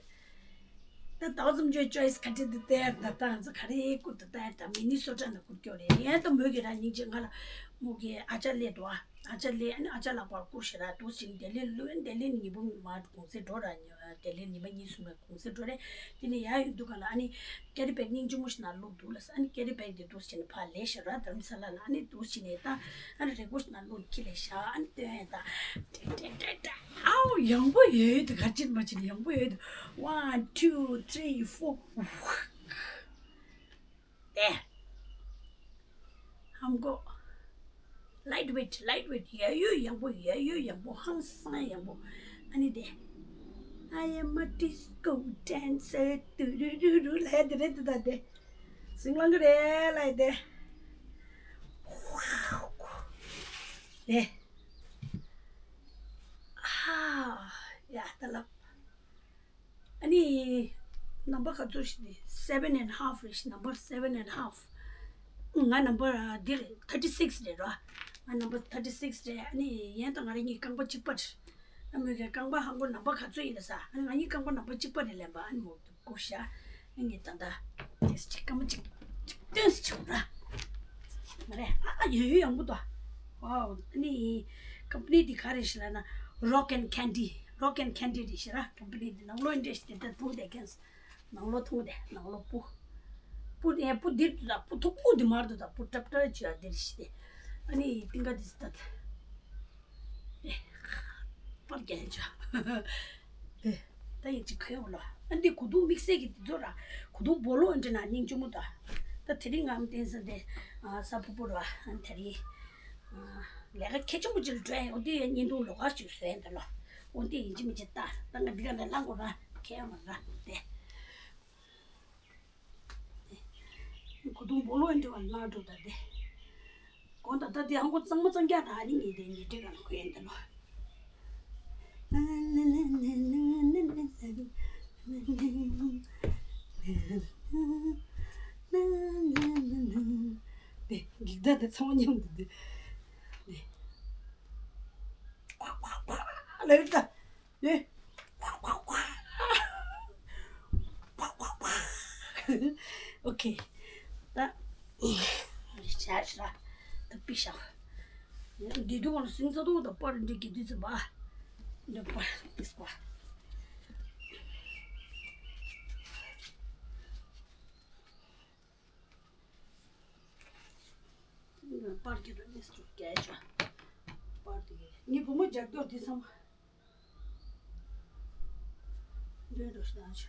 ད་ཟླ་བ་མཚམས་གཅོད་choice ག་འདྲ་འདུག་ལྟ་ཡ། ད་ད་ང་ཚོ་ག་རེ་བསྐུར་འདུག་ལྟ་ཡ། ད་མི་ནི་སོ་ཊ་ནས་བསྐུར་རྒྱུ་རེད། ཡིན་ད་མོས་ཀྱི་ར་སྙིང་རྗེ། ང་ལ་མོ་གི་ཨ་ཅག་སླེབས་འདུག་ཨ་ཅག་སླེབས། ཨ་ནི་ཨ་ཅག་ལག་པར་བསྐུར་ཞེ་དྲག་འདུག་ཅིང་ལྡི་ལི་ལོས། ལྡི་ལི་ཉི་པོ་མ་གུང་སེང་འགྲོ་ར། ལྡི་ལི་ཉི་མ་གཉིས་གསུམ་མ་གུང་སེང་འགྲོ་རེད། དེ་ནས་ཡར་ཡོང་དུས་ག་ལ་ཨ་ནི་ཀེ་རི་བེག་སྙིང་རྗེ་མོ་ཞིག་ནང་བླུགས་འདུག་ལ། ཨ་ནི་ཀེ་རི་བེག་དེ་འདུག་ཅིང་ཕར་ལས་ཞེ་དྲག་དྷ་རམ་ས་ལ་ལ། ཨ་ནི་འདུག་ཅིང་ནས་ད་ཨ་ནི་རེ་སྐུལ་ཞིག་ནང་བླུགས་ཁྱི་ལས་ཤ། ཨ་ནི་སྟོན་ཡ་ད། ཨའོ། ཡང་པོ་ཡོད་དུ་ག་ཅིར་མ་ཅིར་ཡང་པོ་ཡོད་དུ། One, two, three, four. དེ། ཧམ་གོ། Light weight, light weight. ཡ་ཡོ་ཡང་པོ། ཡ་ཡོ་ཡང་པོ། ཧང་སང་ཡང་པོ། ཨ་ནི་དེ། I am a disco dancer. ཏུ་རུ་རུ་རུ་ལ་དེ་རེད་དུ་ད་དེ། སིང་ལང་གི་རེད་ལ་དེ། དེ། ཧ། ཡ་ད་ལབ། ཨ་ནི། ནམ་བར་ག་ཚོད་ཞིག་རེད། Seven and half རེད་ཤག་ནམ་བར་seven and half། ང་ནམ་བར་འདི་རེད། Thirty six རེད་ར། ང་ནམ་བར་thirty six རེད། ཨ་ནི་ཡན་དང་ང་རང་གཉིས་རྐང་པ་གཅིག་པ་རེད། ཨ་མོས་ཀྱི་རྐང་པ་ཧང་གོ་ནམ་བར་ག་ཚོད་ཡིན་ལ་ས། ཨ་ནི་ང་གཉིས་རྐང་པ་ནམ་བར་གཅིག་པ་རེད་ལབ་པ། ཨ་ནི་མོ་བསྐུར་ཤག་ཨ་ནི་ད་ལྟ་ཏེས་གཅིག་སྐར་མ་གཅིག་གཅིག་སྟོན་སུ་བྱུང་ར། མ་རེད། ཨ་ཨ་ཡོད་ཡོད་ཡོང་གི་འདུག་ཨ་ནི་ཀམ་པ་ནི་འདི་ག་རེ་ཞིག་ལབ་ན། Rock and Candy, Rock and Candy རེད་ཤག་ར། ཀམ་པ་ནི་འདི་ནང་ལོགས་འདྲེས་ཤིག་དེ་ལྟར་འཐུང་བསྡད་མཁན། ནང་ལོགས་འཐུང་བསྡད། ནང་ལོགས་སྤུ། སྤུ་དེ་སྤུ་འདིར་འདུག་ད། སྤུ་ཐུག་སྤུ་འདི་མར་འདུག་ད། སྤུ་ཏྲབ་ཏྲ་བྱས་འདིར་ཤི་སྟེ། ཨ་ནི་ཏིང་ཀ་འདི་སི་ད་ད། ཨེ། པར་རྒྱག་ཡིན་ཆོག་ཨེ། ད་ཡིན་ཅིག་ཁོའི་འོ་ལ། ཨ་འདི་གོས་ཐུང་དམིགས་བསལ་གྱི་འདི་ཚོ་ར། གོས་ཐུང་སྦོ་ལོ་ཨ་འདྲ་ན་སྙིང་རྗེ་མོ་ད། ད་དེ་རིང་ངམ་བསྟན་ས་དེ། ཨ་ས་ཕུ་པོ་ར། ཨ་དེ་རིང་། ཨ་ལས་ཀ་གལ་ཆེན་པོ་ཅིག་ལ་འགྲོ་ཡ་ཡོད་དུས་ཡ་བརྙན་ཐུང་ལོགས་ཀ་ཞིག་བཟོས་ཡ་འདི་ལོ། འོ་འདི་ཡིན་གཅིག་མིན་གཅིག་ད། ད་ང་འདི་ག་ནས་ལངས་དགོས་ར། ཁྱེད་མ་ར་དེ། གོས་ཐུང་སྦོ་ལོ་ཨེ་འདྲ་བ་ལ་འགྲོ་ད་དེ། དགོང་དག་ད་དེ་ཧང་གོ་གཙང་མ་གཙང་རྐྱང་དང་ཨ་ནི་ངས་དེ་ཉལ་ཁྲི་སྒང་ལ་ཁོད་ཡིན་ད་ལོ། དེ་འགྱིག་དར་དེ་ཚང་མ་མཉམ་དུ་དེ། དེ། ལབ་ད། ཨེ། ཨོ་ཁེ། ད། ཤ་ཤ། ད་པི་ཤ། འདི་དུ་གང་སིང་ས་དུ་ད་པར་འདི་གི་དུས་ཚོད་པ། འདི་པར་པི་སྐོ། པར་གྱི་རུ་ནི་སུ་རྒྱལ་ཆ། པར་དེ་ངའི་བུ་མོ་རྒྱག་རྒྱོག་དེ་བསམ། འདོད་འགྲོ་ཤི་ད་ཆ།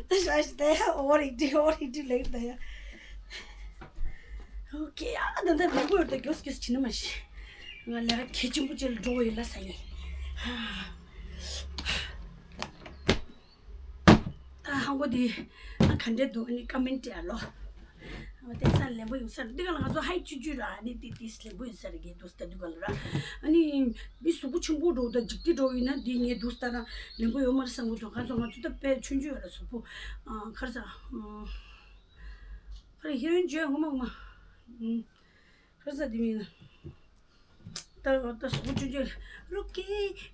ད་ཤ་ཤི་ད་ཡ་འོ་རིག་འདི་འོ་རིག་འདི་ལེགས་ད་ཡ། ཨོ་ཁེ། ཨ་ད་ད་མི་གོ་ཡོད་ད་རྒྱོག་སྐྱོ་སྐྱོ་བྱེད་ན་མ་ཤི། ང་ལས་ཀ་གལ་ཆེན་པོ་ཅིག་ལ་འགྲོ་ཡོད་ལ་ས་ཡིན། ད་ཧང་གོ་དེ་ཨ་ག་འདྲས་འདུག་ཨ་ནི་ཀ་མེན་ཊི་ཡ་ལོ། ཨ་དེང་སང་ལེན་པོ་ཡོད་ས་རེད། འདི་ག་ལ་ང་ཚོ་ཧའི་ཆུ་ཆུ་ར། ཨ་ནི་ཏི་ཏིས་ལེན་པོ་ཡོད་ས་རེད། གེ་འདུག་ས་འདུག་ག་ལ་ར། ཨ་ནི་མི་གཟུགས་པོ་ཆེན་པོ་འགྲོ་ད་འཇིག་རྟེན་འགྲོ་ཡིན་ན་འདི་ངས་འདུག་ས་ད་ར་ལེན་པོ་ཡོད་མ་རེད་བསམ་གི་འདུག་ག་ཚོད་ང་ཚོ་ད་དཔེ་ཆུང་ཆུང་ཡོད་ར་གཟུགས་པོ། ཨ་ཁར་ས། ཨ་ཁར་ཧི་རོ་ཡིན་བརྗོད་ངོ་མ་ངོ་མ། ཁར་ས་དེ་མིན་ན། ད་ད་སུ་ཅུ་ཅུ། रुके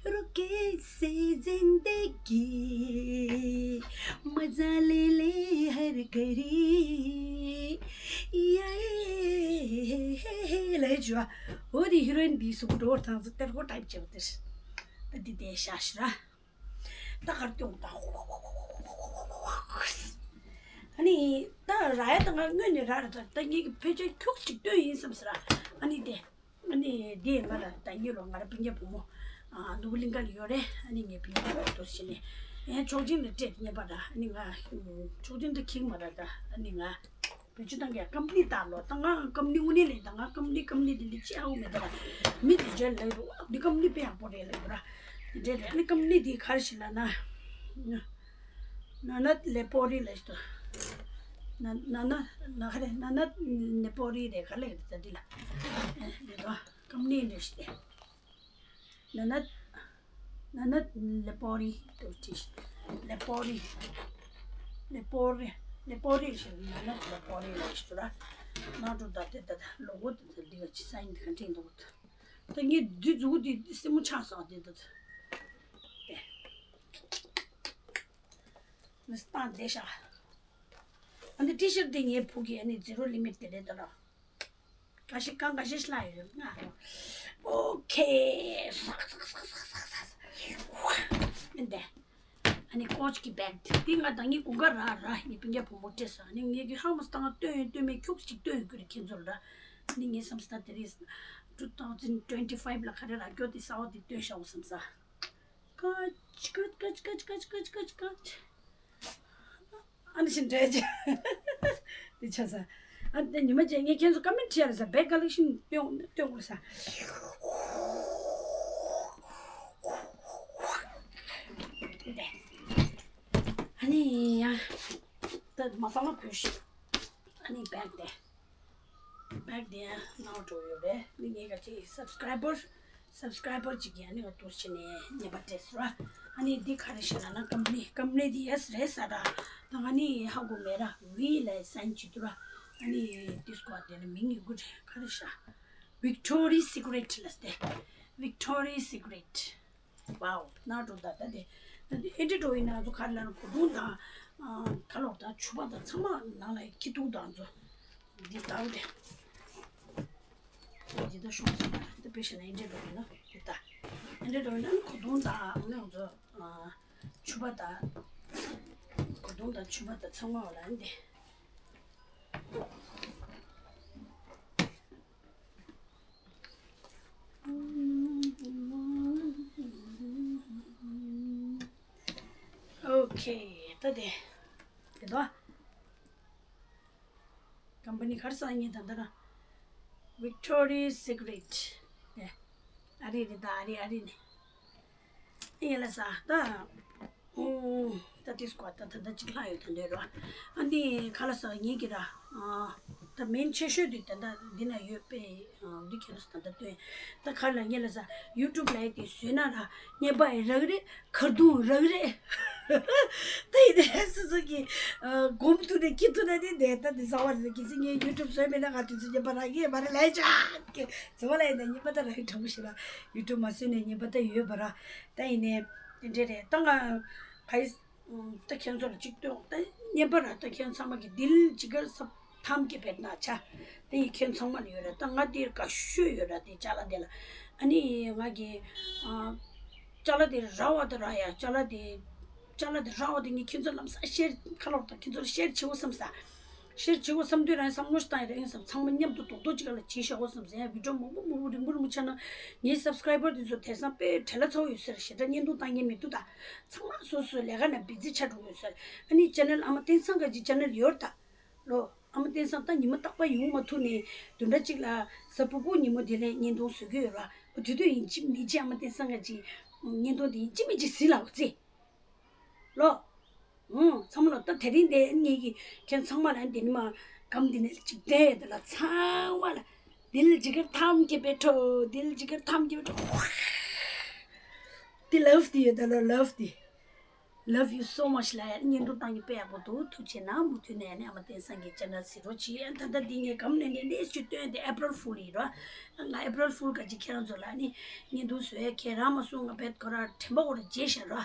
रुके से जिंदगी मजा ले ले हर घड़ी। ཡ་ཧེ་ཧེ་ལ་ཧེ་ཇུ་ཨ། འོ་དེ་ཧི་རོ་ཡིན་དེ་སུ་གུ་འགྲོ་བར་ཐང་ཚོ་ཏེར་ཧོ་ཏའིབ་བྱེད་པ་དེ་རེད། ད་དེ་དེ་ཤ་ཤི་ར། ད་གར་སྐྱོང་ད། ཨ་ནི་ད་ར་ཡ་ད་ང་དངོས་ནས་ར་ར་ད་ད་ངེད་ཀྱི་ཕལ་ཆེར་ཁྱུག་ཅིག་སྟོན་ཡིན་བསམ་ཟེར་ར། ཨ་ནི་དེ། ཨ་ནི་དེ་ང་ལ་ད་ཉེ་ལོ་ང་ར་སྤུན་ཀྱག་བུ་མོ། ཨ་ནུ་བུ་གླིང་ག་ལ་ཡོད་རེད། ཨ་ནི་ངའི་སྤུན་ཀྱག་བུ་མོ་དུ་ཕྱིན་ནས། ཨེ་ཆོག་ཅིང་ནས་སྤྲད་དེ་ཉེ་པ་ར། ཨ་ནི་ང་ཆོག་ཅིང་དུ་ཁྱིག་མ་ར་ད། ཨ་ནི་ང་ བེད་སྤྱོད་བཏང་གི་ཀམ་པ་ནི་ལྟ་ལོ། ད་ང་ཀམ་པ་ནི་དངོས་གནས་ལས་ད་ང་ཀམ་པ་ནི་ཀམ་པ་ནི་དེ་འདྲ་ཅི་ཧ་གོ་མེད་ད་ར། མི་དེ་འདྲ་ལབ་རོ། ཨ་འདི་ཀམ་པ་ནི་དཔེ་ཡག་པོ་རེད་ལབ་ར། དེ་འདྲ་རེད། ཨ་ནི་ཀམ་པ་ནི་དེ་ག་རེ་ཞིག་ལབ་ན། ན་ན་ལེ་པོ་རི་ལབ་ཞིག་ཏུ། ན་ན་ན་ན་ག་རེ་ན་ན་ནེ་པོ་རི་རེད། ག་ལེ་རེད་ད་འདི་ལ། ཨེ་རེད་དོ། ཀམ་པ་ནི་རེད་ཞིག་སྟེ། ན་ན། ན་ན་ལེ་པོ་རི་ཏུ་ཅི། ལེ་པོ་རི། ལེ་པོ་རི། ལེ་པོ་རི་ཞེས་ན་ན་ལེ་པོ་རི་ལ་ཞུ་ར། ན་འགྲོ་ད་དེ་ད་ད་ལོ་གོ་དེ་ད་འདི་ག་ཅི་ས་ཡིན་དེ་ག་འདྲེན་འདུག་ད་ངས་འདི་མཛུ་གུ་དེ་སེན་མོ་ཆག་སོང་དེ་ད་ད། དེ། མི་སྟངས་བདེ་ཤག་ཨ་འདི་ཊི་ཤར་དེ་ངའི་བུ་གི་ཨ་ནི་ཛི་རོ་ལི་མིཊ་དེ་རེད་ད་ར། འགའ་ཞིག་གང་འགའ་ཞིག་ལྷག་ཡོད་ང་། ཨོ་ཁེ། ཟག་ཟག་ཟག་ཟག་ཟག་ཟག་ཟག་འདི། ཨ་ནི་ཀོ་ཅི་གི་བེག་དེ་ང་ད་ངའི་དགུན་ཁ་ར་ར་ངའི་སྤུན་ཀྱག་བུ་མོ་སྤྲད་སོང་། ཨ་ནི་ངས་ཀྱི་ཧ་མ་སྟངས་སྟོན་ཡོད་སྟོན་མེད་ཁྱུག་ཅིག་སྟོན་ཡོད་ཀྱི་རེད་ཁྱེད་ཚོ་ལ་ར། ཨ་ནི་ངའི་བསམ་སྟངས་དེ་རེད། two thousand twenty five ལ་ག་རེ་ར་སྐྱོ་དེ་གསར་བ་དེ་སྟོན་ཤག་འོ་བསམ་ས། ཀ་ཅི་ཀ་ཅི་ཀ་ཅི་ཀ་ཅི་ཀ་ཅི་ཀ་ཅི། ཨ་ནི་ཕྱིན་འདྲ་ཅི། འདི་ཆ་ས། ཨ་ནི་ཉི་མ་རྗེས་ངས་ཁྱེད་ཚོ་ཀ་མེན་ཊི་བྲིས་ཡ་རེད་ས། བེག་ཀ་ལེག་ཤན་སྟོན་སྟོན་དགོས་ས། ཨ་ནི་ཡ། ད་མ་ས་ལ་བུད་ཤིག་ཨ་ནི་བེག་དེ། བེག་དེ་ནང་འགྲོ་ཡོད་རེད། ནི་ངས་ག་ཅིག་སབ་སི་ཀ་རའི་བར་སབ་སི་ཀ་རའི་བར་ཅིག་གིས་ཨ་ནི་ང་འདུག་བྱས་ནས་ཉེས་པ་སྤྲད་སོང་ར། ཨ་ནི་འདི་ག་རེ་ཞིག་ལབ་ན་ཀམ་པ་ནི་ཀམ་པ་ནི་དེ་ཡེ་སི་རེད་ས་ར། ད་ང་ནི་ཧ་གོ་མེད་ར། ཝི་ལ་སན་བྱེད་དུ་ར། ཨ་ནི་དེ་སྐོར་དེ་ལ་མིང་ཡོད་གི་རེད། ག་རེ་ཤ། Victoria's Secret ལ་སྟེ། Victoria's Secret། ཝའོ། ནང་འགྲོ་ད་ད་དེ། ད་དེ་ཨེ་འདྲ་འགྲོ་ཡིན་ན་ཚོ་ག་ལ་གོས་ཐུང་དང་། ཨ་ག་ལོག་དང་ཕྱུ་པ་དང་ཚང་མ་ནང་ལ་ཁྱི་ཐུག་དང་ཚོ། འདི་དང་དེ། འདི་ད་ཤོག་ཚོ་ད་དཔེ་བཤད་ན་ཨེ་འདྲ་འགྲོ་ཡིན་ན་འདི་ད། ཨེ་འདྲ་འགྲོ་ཡིན་ན་གོས་ཐུང་དང་ནང་ཚོ། ཨ་ཕྱུ་པ་དང་། གོས་ཐུང་དང་ཕྱུ་པ་དང་ཚང་མ་ལ་འདི། ཨོ་ཁེ། ད་དེ། དེ་དོ། ཀམ་པ་ནི་ག་རེ་ཟེར་ངས་ད་ལྟ་ན། Victoria's Secret། ཨ་རེ་རེད་ད། ཨ་རེ་ཨ་རེ་ནི། ཡིན་ལ་ས་ད། ཨུམ། ད་དེ་སྐོར་ད་ད་ད་ཅིག་ལྷག་ཡོད་ད་འདོད་རོ། ཨ་འདི་ག་ལ་ས་ངེད་ཀྱི་ར། ཨ་ད་མིང་ཆེ་ཤོས་དེ་ད་ད་འདི་ན་ཡོད་པས། ཨ་འདི་ཁྱེད་རང་ད་ད་སྟོན། ད་ག་ལ་ངེད་ལ་ས་ཡུ་ཊུབ་ལ་ཡི་དེ་བཟོས་ན་ར་ཉན་པ་ཡི་རག་རེད། ཁར་དུང་རག་རེད། ད་ཡི་དེ་སོ་སོ་གི་སྒོམ་ཐུབ་ནས་ཁྱི་ཐུབ་ན་དེ་དེ་ད་དེ་ས་བ་རེད། གལ་སྲིད་ངས་ཡུ་ཊུབ་བཟོས་མེད་ན་ང་དུས་ཚོད་ཉན་པ་རག་གི་མ་རེད་ལས་ཅག་གི་ཟེར་བ་ལ་ཡིན་ད་ཉན་པ་ད་རག་གི་དྲང་པོ་ཞིག་ལ་ཡུ་ཊུབ་མ་བཟོས་ནས་ཉན་པ་ད་ཡོད་པ་ར། ད་ཡིན་ནས། དེ་འདྲ་རེད། ད་ང་ག་ཡི་ད་ཁྱེད་ཚོ་ལ་གཅིག་སྟོན། ད་བརྙན་པར་ད་ཁྱེད་ཚང་མ་གི་དིལ་ཇི་གར་སབ་ཐམ་གི་བེད་ན་ཆ། དེ་ཡི་ཁྱེད་ཚང་མ་ལ་ཡོད་ར། ད་ང་དེར་དགའ་ཤོས་ཡོད་ར། དེ་ཅ་ལག་དེ་ལ། ཨ་ནི་ང་གི་ཨ་ཅ་ལག་དེ་ར་བ་དེ་ར་ཡ། ཅ་ལག་དེ་ཅ་ལག་དེ་ར་བ་དེ་ངས་ཁྱེད་ཚོ་ལམ་སང་ཤེར་ཁ་ལོག་ད་ཁྱེད་ཚོ་ལ་ཤེར་བྱེད་འོ་བསམ་ས། ཤེར་བྱེད་དགོས་བསམ་དུས་རང་བསམ་བློ་ཞིག་བཏང་ཡོད་རེད། ཡིན་བསམ་ཚང་མ་མཉམ་དུ་རྡོག་རྡོག་ཅིག་ལ་བྱེད་བཞག་དགོས་བསམ་ཟེར་ཡ། བི་ཌིའོ་མང་པོ་མང་པོ་རིང་པོ་རིང་པོ་ཆགས་ན་ངའི་སབ་སི་ཀ་རའི་བར་དེ་ཚོ་དེང་སང་དཔེ་བྲེལ་བ་ཚ་བོ་ཡོད་ཟེར། ཞེ་དྲག་བརྙན་ཐུང་བཏང་མཁན་མི་འདུག་ད་ཚང་མ་སོ་སོའི་ལས་ཀ་ནང་བི་ཛི་ཆགས་འགྲོ་ཡོད་ཟེར། ཨ་ནི་ཅེ་ནལ་ཨ་མ་བསྟན་སངས་དགའ་སྐྱིད་ཅེ་ནལ་ཡོད་ད་ལོ། ཨ་མ་བསྟན་སངས་ད་ཉི་མ་རྟག་པར་ཡོང་མ་ཐུབ་ནས་བདུན་ཕྲག་གཅིག་ལ་གཟའ་ཕུར་བུ་ཉིན་མོ་དེ་ལ་བརྙན་ཐུང་བཟོ་གི་ཡོད་ར། འོ་དེ་དུས་ཡིན་གཅིག་མིན་གཅིག་ཨ་མ་བསྟན་སངས་དགའ་སྐྱིད་བརྙན་ཐུང་དེ་ཡིན་གཅིག་མིན་གཅིག་གཟིགས་ལ་འོ་ཙི། ལོ། ཨང་། ཚང་མ་ལ་ད་དེ་རིང་དེ་ངེད་ཀྱི་ཁྱེད་ཚང་མ་ལ་འདི་ནི་མ་གམ་འདི་ནས་ཅིག་བསྡད་ཡོད་ད་ལ། ཚང་མ་ལ་དིལ་ཇི་གར་ཐམ་གྱི་པེ་ཁྲོ། དིལ་ཇི་གར་ཐམ་གྱི་པེ་ཁྲོ། དེ་ལབ་དེ་ཡོད་ད་ལ། ལབ་དེ། Love you so much ལ་ཡ། བརྙན་ཐུང་བཏང་གི་དཔེ་ཡག་པོ་འདུག་ཐུགས་རྗེ་གནང་། མུ་མཐུད་ནས་ནི་ཨ་མ་བསྟན་སངས་ཀྱི་ཅེ་ནལ་གཟིགས་རོགས་གྱིས། ད་ལྟ་འདི་ངས་གམ་ནས་ནས་ནས་ཅིག་སྟོན་དེ་ཨེ་པྲལ་ཕུལ་ཡིན་རོ། ང་ཨེ་པྲལ་ཕུལ་ག་ཅིག་ཁྱེད་རང་ཚོ་ལ་ནི་བརྙན་ཐུང་བཟོ་ཡ་ཁྱེད་རང་མ་གསུང་ང་བེད་ཁོ་ར་དྲན་པ་ཁོ་ར་བརྗེད་ཤག་ར།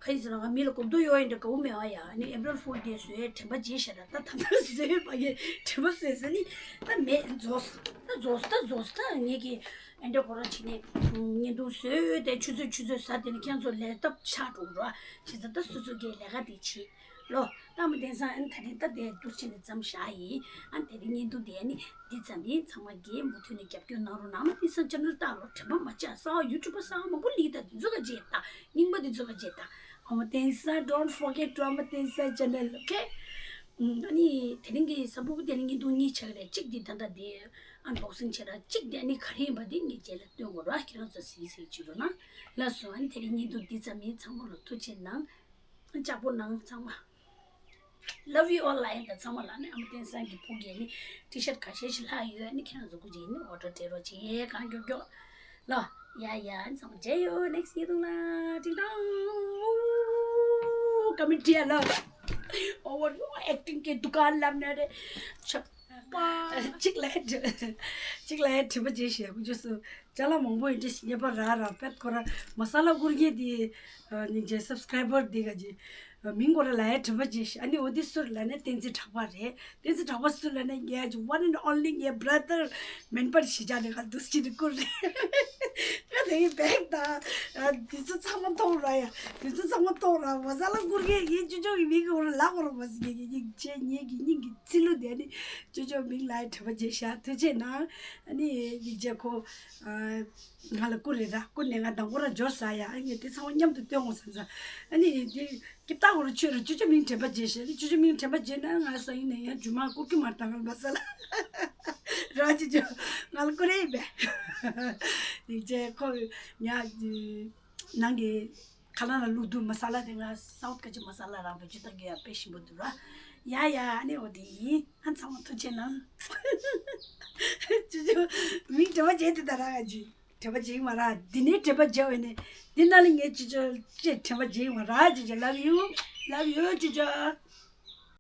ག་ཡིན་ཟེར་ན་ང་མི་ལ་གོ་བསྡུར་ཡོང་ཡིན་འདྲ་དགའ་བོ་མེད་བ་ཡ། ནི་ཨེ་པྲལ་ཕུལ་དེ་བཟོས་དྲན་པ་བརྗེད་ཤག་ར། ད་ད་ལྟ་བཟོས་པ་ཡི་དྲན་པ་བཟོས་ཟེར་ནི་ད་མེད། རྫོགས་ད་རྫོགས་ད་རྫོགས་ད་ངེད་ཀྱི་ཨེ་འདྲ་ཁོ་ར་བྱས་ནས་བརྙན་ཐུང་བཟོས་དེ་ཆུ་ཚོད་ཆུ་ཚོད་ཟ་དེ་ནི་ཁྱེད་ཚོ་ལས་སྟབས་ཆགས་འགྲོ་ར། བྱས་ཙང་ད་སོ་སོ་གི་ལས་ཀ་དེ་བྱེད་ལོ། ད་མ་བསྟན་སངས་ཨ་ནི་ད་རིང་ད་དེ་འདུག་བྱས་ནས་མཚམས་བཞག་ཡིན། ཨ་ནི་དེ་རིང་བརྙན་ཐུང་དེ་ཨ་ནི་འདི་ཙམ་ཡིན། ཚང་མ་གིས་མུ་མཐུད་ནས་རྒྱབ་སྐྱོར་གནང་རོགས་གནང་། ཨ་མ་བསྟན་སངས་ཅེ་ནལ་ལྟ་རོགས། དྲན་པ་མ་བརྗེད། གསར་བ་ཡུ་ཊུབ་པ་གསར་བ་མང་པོ་སླེབས་ད། དེ་ཚོ་ག་བརྗེད་ད། རྙིང་པ་དེ་ཚོ་ག་བརྗེད་ད། ཨ་མ་བསྟན་སངས། Don't forget to ཨ་མ་བསྟན་སངས་ཅེ་ནལ། Okay? ཨ་ནི་དེ་རིང་གི་ས་བུ་དེ་རིང་བརྙན་ཐུང་གཉིས་ཆགས་རེད། གཅིག་དེ་ད་ལྟ་དེ་ཨན་བོག་སིང་བྱས་ར། གཅིག་དེ་ཨ་ནི་ག་རེ་ཡིན་པ་དེ་ངས་རྗེས་ལ་སྟོན་དགོས་ར། ཁྱེད་རང་ཚོ་གཟིགས་གཟིགས་བྱེད་རོགས་གནང་། ལགས་སོ། ཨ་ནི་དེ་རིང་བརྙན་ཐུང་འདི་ཙམ་ཡིན། ཚང་མ་ལ་ཐུགས་རྗེ་གནང་། ལྕགས་པོ་གནང་ཚང་མ། Love you all ལ་ཡིན་ད། ཚང་མ་ལ་ནི་ཨ་མ་བསྟན་སངས་ཀྱི་ཕུག་གི་ནི་ཊི་ཤར་ཁ་ཤས་ཤིག་ལྷག་ཡོད། ནི་ཁྱེད་རང་ཚོ་སྐུ་མཁྱེན་ནི་ཨོ་ཌར་སྤྲད་རོགས་བྱེད། གང་མགྱོགས་མགྱོགས་ལ། ཡ་ཡ། ཚང་མ་མཇལ་ཡོད་ནེག་སི་ཡིན་དུང་ལ། ཀྲིང་ཀྲང་། ཀོ་མེན་ཊི་ཡ་ལ། ཨོ་ཨེག་ཊིང་གི་དུ་ཀ་ལབ་ན་རེ། ཆབ་པ། གཅིག་ལ་ཧེ་གཅིག་ལ་ཧེ་དྲི་བ་བྱེད་ཤེས་ཀུ་ཅོ་སུ། ཅ་ལག་མང་པོ་ཡིན་འདྲ་ཞིག་ཉེས་པ་རག་རག་པད་ཁོ་ར་མ་ས་ལ་བསྐུར་མཁན་དེ། ཨ་ནི་ཇེ་སབ་སི་ཀ་རའི་བར་དེ་ག་ཇི། མིང་ཁོ་ར་ལ་ཡ་དྲི་བ་བྱེད་ཤེས། ཨ་ནི་འོ་དེ་སུ་ལ་ནི་བསྟན་འཛིན་གྲགས་པ་རེད། བསྟན་འཛིན་གྲགས་པ་སུ་ལ་ནི་ངའི་ཇི་one and only ངའི་བྷ་ར་དར་མིན་པར་ཞི་ཅག་ནི་ག་འདུག་ཅི་ནི་བསྐུར་རེད། ད་དེ་ཡི་བེག་ད། ཨ་དེ་ཚོ་ཚང་མ་མཐོང་ར་ཡ། དེ་ཚོ་ཚང་མ་མཐོང་ར། མ་ས་ལ་བསྐུར་མཁན་ངའི་ཅོ་ཅོ་ཡི་མིང་ཁོ་ར་ལ་ཁོ་ར་མ་ཟིན་ངའི་ངའི་ངའི་ངའི་ངའི་ངའི་ཚི་ལུ་དེ་ནི་ཅོ་ཅོ་མིང་ལ་ཡ་དྲི་བ་བྱེད་ཤེས། ཐུགས་རྗེ་གནང་། ཨ་ནི་ཡི་ཇེ་ཁོ། ང་ལ་བསྐུར་རེད་ར། བསྐུར་ནས་ང་དང་པོ་ར་འབྱོར་ཟ་ཡ། ཨ་ངས་དེ་ཚང་མ་མཉམ་དུ་སྟོན་དགོས་བསམ་ས། ཨ་ནི་དེ་སྐྱིད་ཐག་གོ་ར་ཆོད་ར། ཅོ་ཅོ་མིང་དྲན་པ་བརྗེད་ཤག་ཅོ་ཅོ་མིང་དྲན་པ་བརྗེད་ན་ང་ས་ཡིན་ན་ཡང་རྒྱུ་མ་བསྐུར་གི་མ་རེད། ད་ང་ལ་མ་ཟ་ལ་ར། ཅོ་ཅོ་ང་ལ་བསྐུར་རེད་པས། དེ་རྗེས་ཁོ་ཉ་ནང་གི་ཁ་ལག་ལ་བླུགས་དུས་མ་ས་ལ་དེ་ང་སའུ་ཐི་ཀ་ཅི་མ་ས་ལ་རང་བེད་སྤྱོད་བཏང་གི་ཡ་དཔེ་ཞིམ་པོ་འདུག་ར། ཡ་ཡ། ཨ་ནི་འོ་དེ་ཡིན། ཨ་ཚང་མ་ཐུགས་རྗེ་གནང་། ཅོ་ཅོ་མིང་དྲན་པ་བརྗེད་དེ་ད་ར་ག་ཅི། དྲན་པ་བརྗེད་མ་ར། འདི་ནས་དྲན་པ་བརྗེད་བས་ནས་འདི་ན་ལ་ངས་ཅོ་ཅོ་ཅེས་དྲན་པ་བརྗེད་མ་ར། ཅོ་ཅོ་love you, love you ཅོ་ཅོ།